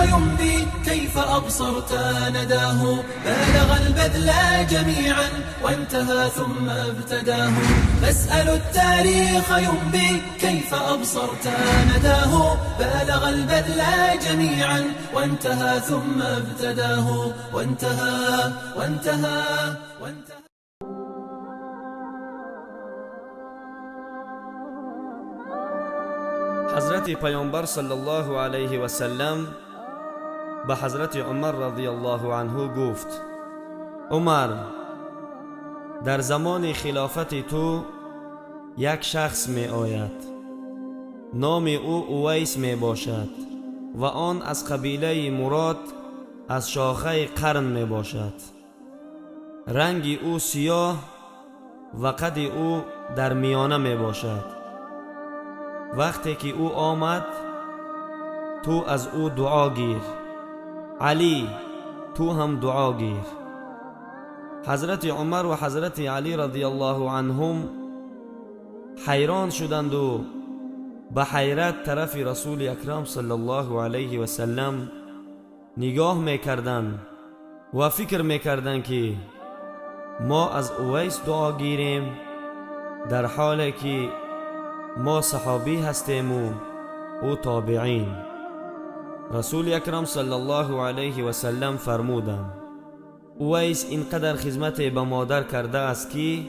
يمضي كيف أبصرت نداه، بالغ البذل جميعا وانتهى ثم ابتداه. فاسألوا التاريخ يمضي كيف أبصرت نداه، بالغ البذل جميعا وانتهى ثم ابتداه، وانتهى وانتهى وانتهى. حضرت پیامبر صلی الله علیه و سلم به حضرت عمر رضی الله عنه گفت: عمر، در زمان خلافت تو یک شخص می آید، نام او اویس می باشد و آن از قبیله مراد از شاخه قرن می باشد. رنگ او سیاه و قد او در میانه می باشد. وقتی که او آمد، تو از او دعا گیر. علی، تو هم دعا گیر. حضرت عمر و حضرت علی رضی الله عنهم حیران شدند و به حیرت طرف رسول اکرم صلی الله علیه و سلم نگاه میکردند و فکر میکردند که ما از اویس دعا گیریم، در حالی که ما صحابی هستیم و او تابعین. رسول اکرم صلی الله علیه و سلم فرمودند: اویس اینقدر خدمت به مادر کرده است که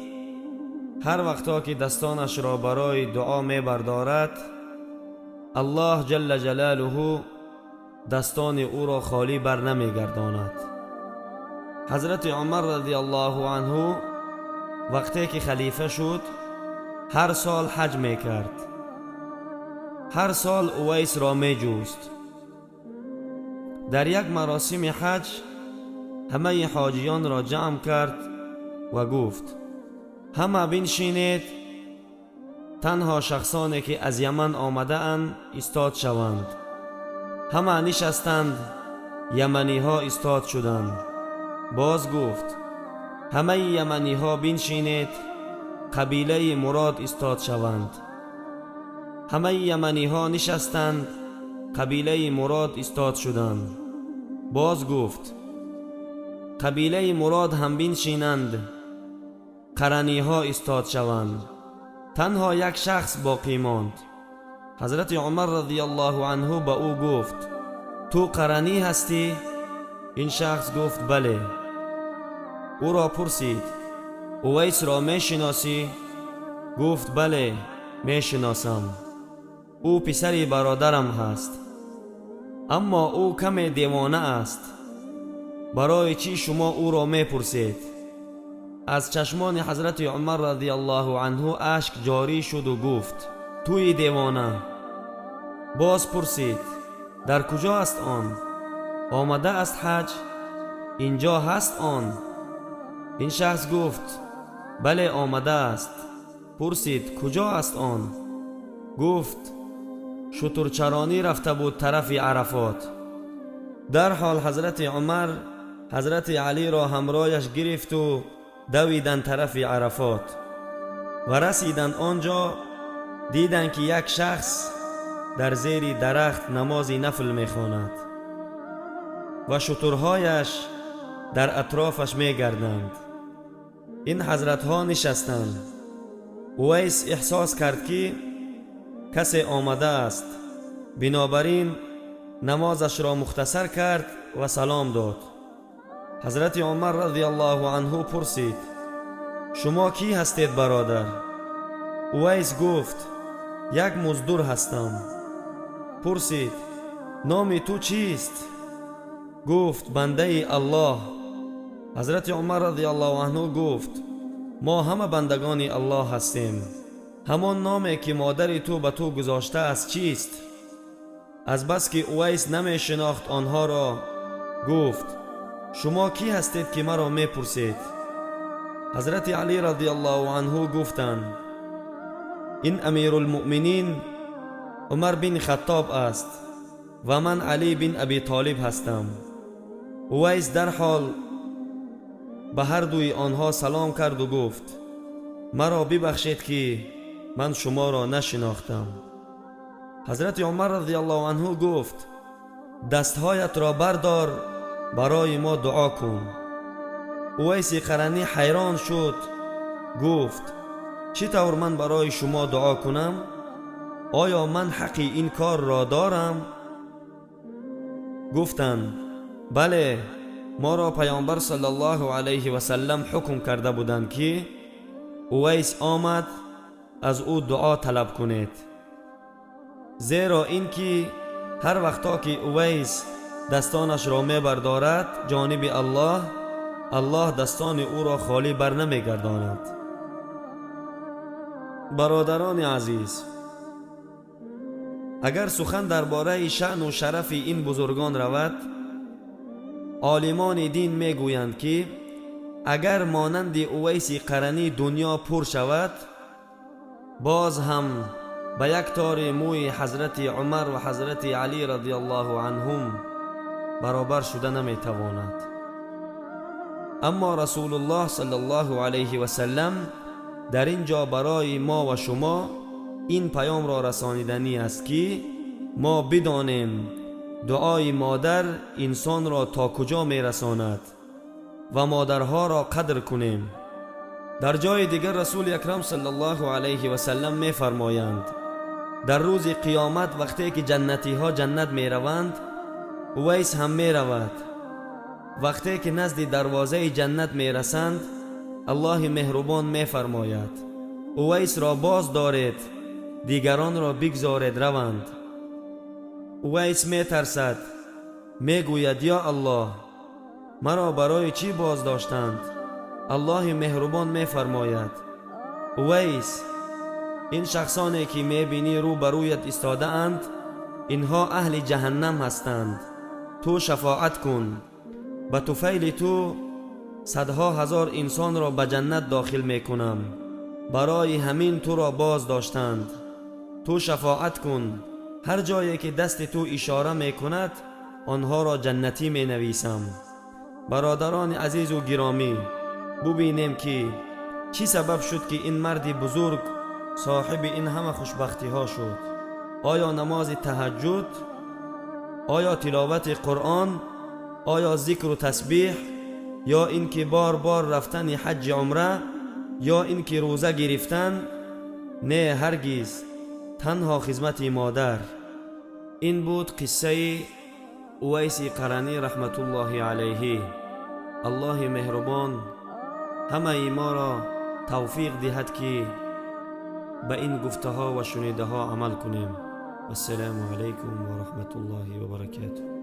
هر وقتا که دستانش را برای دعا می بردارد، الله جل جلاله دستان او را خالی بر نمی گرداند. حضرت عمر رضی الله عنه وقتی که خلیفه شد، هر سال حج می کرد. هر سال اویس را می جوست. در یک مراسم حج همه حاجیان را جمع کرد و گفت: همه بنشینید، تنها شخصانی که از یمن آمده اند ایستاد شوند. همه نشستند، یمنی ها ایستاد شدند. باز گفت: همه یمنی ها بنشینید، قبیله مراد ایستاد شوند. همه یمنی ها نشستند، قبیله مراد ایستاد شدند. باز گفت: قبیله مراد هم بنشینند، قرنی ها ایستاد شوند. تنها یک شخص باقی ماند. حضرت عمر رضی الله عنه به او گفت: تو قرنی هستی؟ این شخص گفت: بله. او را پرسید: اویس را می شناسی؟ گفت: بله، می شناسم، او پسر برادرم هست، اما او کمی دیوانه است. برای چی شما او را می پرسید؟ از چشمان حضرت عمر رضی الله عنه اشک جاری شد و گفت: توی دیوانه. باز پرسید: در کجا است آن؟ آمده است حج؟ اینجا هست آن؟ این شخص گفت: بله، آمده است. پرسید: کجا است آن؟ گفت: شترچرانی رفته بود طرف عرفات. در حال حضرت عمر حضرت علی را همراهش گرفت و دویدن طرف عرفات و رسیدند آنجا. دیدند که یک شخص در زیر درخت نماز نفل میخواند و شترهایش در اطرافش میگردند. این حضرت ها نشستند. اویس احساس کرد که کسی آمده است، بنابراین نمازش را مختصر کرد و سلام داد. حضرت عمر رضی الله عنه پرسید: شما کی هستید برادر؟ اویس گفت: یک مزدور هستم. پرسید: نام تو چیست؟ گفت: بنده الله. حضرت عمر رضی الله عنه گفت: ما همه بندگان الله هستیم. همان نامی که مادر تو به تو گذاشته است چیست؟ از بس که اویس نمی شناخت آنها را، گفت: شما کی هستید که مرا می پرسید؟ حضرت علی رضی الله عنه گفتند: این امیرالمؤمنین عمر بن خطاب است و من علی بن ابی طالب هستم. اویس در حال به هر دوی آنها سلام کرد و گفت: مرا ببخشید که من شما را نشناختم. حضرت عمر رضی الله عنه گفت: Дастҳоятро бардор, барои мо дуо кун. Увайси Қаранӣ ҳайрон шуд, гуфт: чӣ тавр ман барои шумо дуо кунам? Оё ман ҳаққи ин корро дорам? Гуфтанд: бале, моро Паёмбар саллаллоҳу алайҳи васаллам ҳукм карда буданд, ки Увайс омад, аз ӯ дуо талаб кунед, зеро ин ки ҳар вақто ки Увайс дастонашро мебардорад ҷониби Аллоҳ, Аллоҳ дастони ӯро холӣ бар намегардонад. Бародарони азиз, агар сухан дар бораи шаъну шарафи ин бузургон равад, олимони дин мегӯянд, ки агар монанди Увайси Қаранӣ дунё пур шавад, боз ҳам ба як тори мӯи ҳазрати Умар ва ҳазрати Алӣ радиаллоҳу анҳум баробар шуда наметавонад. Аммо Расулуллоҳ саллаллоҳу алайҳи васаллам дар ин ҷо барои мо ва шумо ин паёмро расониданӣ аст, ки мо бидонем, дуои модар инсонро то куҷо мерасонад ва модарҳоро қадр кунем. Дар ҷои дигар Расули Акрам саллаллоҳу алайҳи васаллам мефармоянд: дар рӯзи қиёмат, вақте ки ҷаннатиҳо ҷаннат мераванд, Увайс ҳам меравад. Вақте ки назди дарвозаи ҷаннат мерасанд, Аллоҳи меҳрубон мефармояд: Увайсро боз доред, дигаронро бигзоред раванд. Увайс метарсад, мегӯяд: ё Аллоҳ, маро барои чӣ боз доштанд? Аллоҳи меҳрубон мефармояд: Увайс, ин шахсоне ки мебинӣ рӯ ба рӯят истодаанд, инҳо аҳли ҷаҳаннам ҳастанд. Ту шафоат кун, ба туфайли ту садҳо ҳазор инсонро ба ҷаннат дохил мекунам. Барои ҳамин туро боз доштанд. Ту шафоат кун, ҳар ҷое ки дасти ту ишора мекунад, онҳоро ҷаннатӣ менависам. Бародарони азизу гиромӣ, бубинем, ки чӣ сабаб шуд, ки ин марди бузург соҳиби ин ҳама хушбахтиҳо шуд. Оё намози таҳаҷҷуд, оё тиловати Қуръон, оё зикру тасбиҳ, ё ин ки бор бор рафтани ҳаҷҷи умра, ё ин ки рӯза гирифтан? Не, ҳаргиз, танҳо хизмати модар. Ин буд қиссаи Увайси Қаранӣ раҳматуллоҳи алайҳи. Аллоҳи меҳрубон ҳамаи моро тавфиқ диҳад, ки ба ин гуфтаҳо ва шунидаҳо амал кунем. Вассалому алайкум ва раҳматуллоҳи ва баракатуҳ.